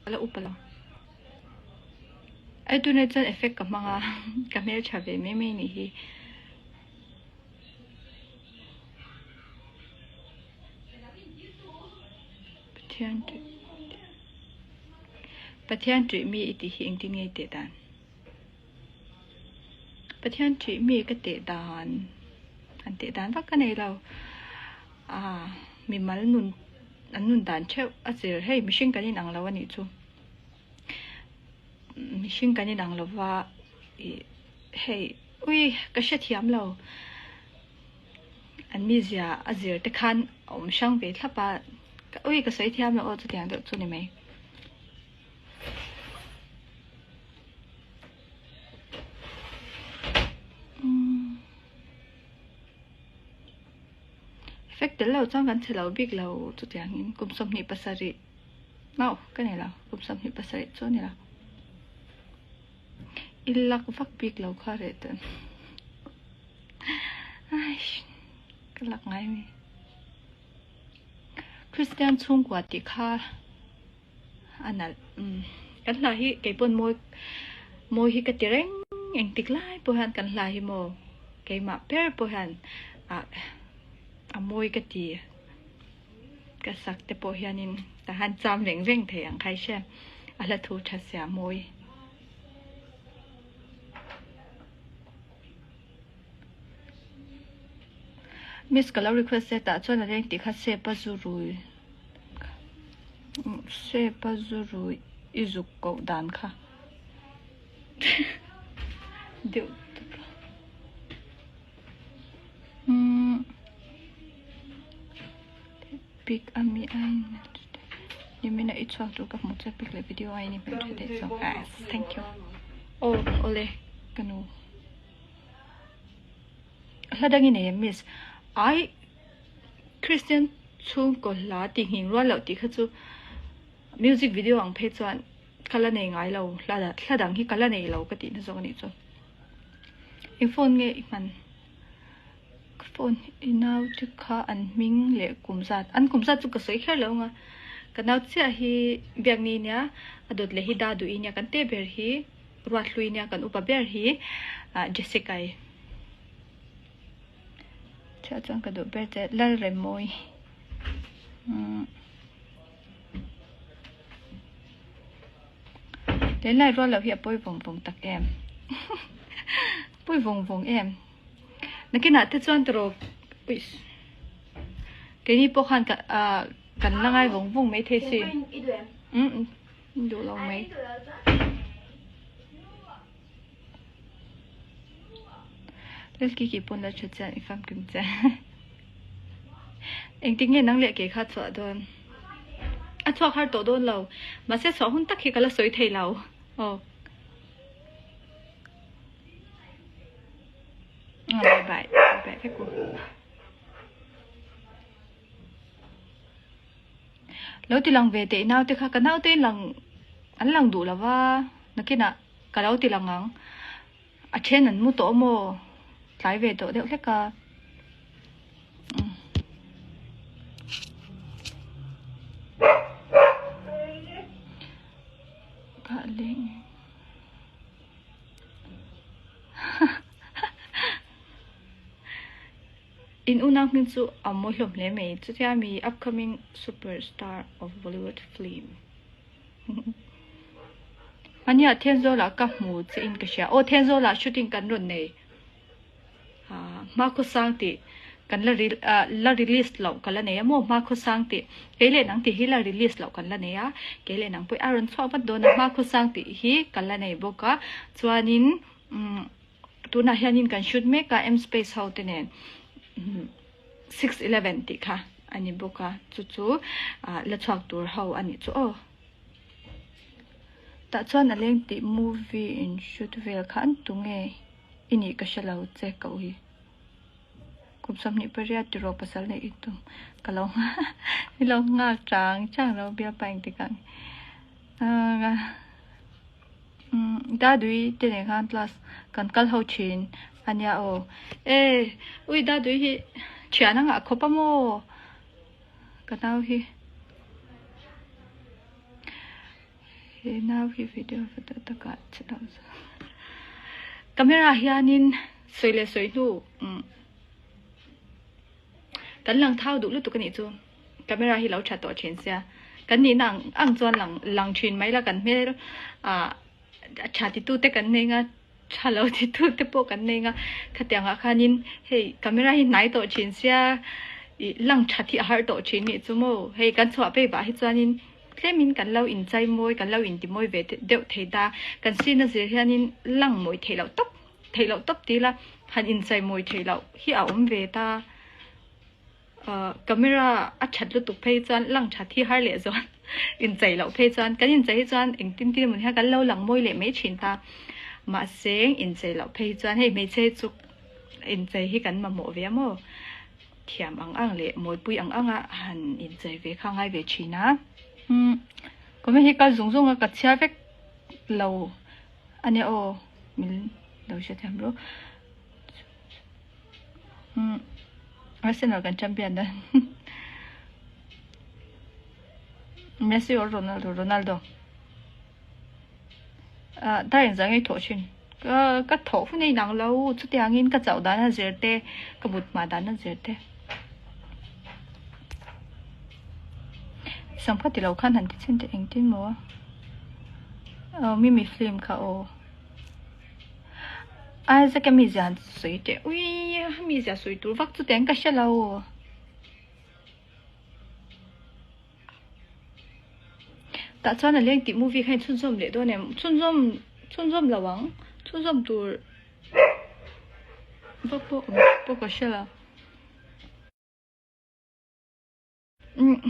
Ka la upa lo. Ai tunah chuan effect ka hmang a, ka hmeltha ve mai mai nih hi. Pathian tih Pathian tih mi i tih hi engtin nge i teh dan? Pathian tih mi ka teh dan an teh dan vak ka nei lo. Aaa mimal nun an nun dan theuh a zir hei mihring kan inang lo a nih chu. Mihring kan inang lo va ih hei ui ka hrethiam lo. An mizia a zir te khan a awm hrang ve thlap a ui ka sawi thiam lo aw chutiang deuh chu ni mai. Effect tel lo chuan kan chhe lo bik lo chutiangin kum 27 no ka nei lo kum 27 chu a ni lo i lak vak bik lo kha reh tawn aish ka lak ngai mi Christian chhungkua tih kha A nalh umm kan hla hi keipawn mawi mawi hi ka ti reng engtik lai pawh hian kan hla hi maw keimah ber pawh hian ah a mawi ka ti ka sak te pawh hianin tah hian cham veng veng thei ang kha i hria a hla thu tha sia mawi. Miss ka lo request e tah chuan a leng tih kha sep a zu rui sep a zu rui i zuk koh dan kha deuh tawp a umm pic a mi a in nimina i chhuak tur ka hmuh che pic leh video a in i hmeltha daih zawk a thank you aw awle ka nu. Hla dang i nei em miss? Ai Christian chhungkaw hla tih nghing rual loh tih kha chu music video ang phei chuan ka la nei ngai lo hla hla dang hi ka la nei lo ka tihna zawk a nih chu. Eng phone nge i hman? Ka phone i nau te kha an hming leh kum zat an kum zat chu ka sawi kher lo ang a ka nau chiah hi biakni nia a dawt leh hi da duh i nia kan te ber hi. Ruathlui nia kan upa ber hi Jessica-i chiah chuan ka duh ber che Lalremmawi Lenlai rual loh hi a pawi vawng vawng tak em pawi vawng vawng em nakinah te chuan tawrh uish keini pawh khan ka ah kan la ngai vawng vawng maithei si Duh lo mai. Lelki ki pawn la tha chian i famkim che. Engtik nge nang leh kei kha chhuah dawn? A chhuak har tawh dawn lo. Mahse chhuah hun tak hi ka la sawi thei lo. Aw. Bye bye. Bye bye vek u. Lo ti lang ve teh i naute kha ka naute in lang an lang duh lo va nakinah ka lo ti lang ang a then an mu tawh maw tlai ve tawh deuh hlek a. In unau hming chu a mawi hlawm hle mai. Chutia mi upcoming super star of Bollywood film. Ania Thenzawl ah ka hmu che in ka hria. Aw Thenzawl ah shooting kan rawn nei. Ah Hmakhawsang tih kan la la release loh ka la nei a maw Hmakhawsang tih kei leh nang tih hi la release loh kan la nei a. Kei leh nang pawh a rawn chhuak vat dawn a Hmakhawsang tih hi ka la nei bawk a. Chuanin umm. Tunah hianin kan shoot mek a M space ho te nen 611 tih kha a ni bawk a chu chu la chhuak tur ho a nih chu aw. Tah chuan a leng tih movie in shoot vel kha an tu nge i nih ka hre lo che ka ui. Kum 28 tiraw pasal neih i tum ka lo i lo nghak chang chang lo bialpa engtik ah nge. Dadui te nen khan class kan kal ho thin a nia aw. E ui Dadui hi thian a ngah khawp a maw ka nau hi. He nau hi video va takah che lo zawk. Camera hianin sawi leh sawi hnu kan lang thau duh lutuk a nih chu. Camera hi lo tha tawh thin sia. Kan nihna ang ang chuan lang lang thin mai la kan hmel ah tha titu te kan nei nga tha lo titu te pawh kan nei nga khatiang ah khanin hei camera hi hnai tawh thin sia ih lang that hi a har tawh thin nih chu maw hei kan chhuah phei vah hi chuanin tlemin kan lo inchai mawi kan lo inti mawi ve deuh thei ta kan sin a zir hianin lang mawi theih loh tawp theih loh tawp tila han inchai mawi theih loh hi a awm ve ta. Camera a that lutuk phei chuan lang that hi har leh zual inchei loh phei chuan kan inchei hi chuan engtin tin emaw ni hian kan lo lang mawi leh mai thin ta mahse inchei loh phei chuan hei hmeichhe hi chu inchei hi kan mamawh ve a maw thiam ang ang leh mawipui ang ang a han inchei ve kha ngai ve thin a umm comment hi kal zung zung a ka chhiar vek lo a nia aw min lo hrethiam ru. Umm Arsenal kan champion dan Messi or Ronaldo Ronaldo ah dar engzah nge i thawh thin ka ka thawh hun a inang lo chutiangin ka chauh dan a zir te ka mut hma dan a zir te sangpha tilo khan han ti chhin teh engtin maw aw mimi film kha aw. Isaac a mizia han sawi teh ui a mizia sawi tur vak chu teng ka hre lo tah chuan a leng tih movie kha in chhunzawm leh dawn em chhunzawm chhunzawm lo ang chhunzawm tur vak pawh awm pawh ka hre lo umm.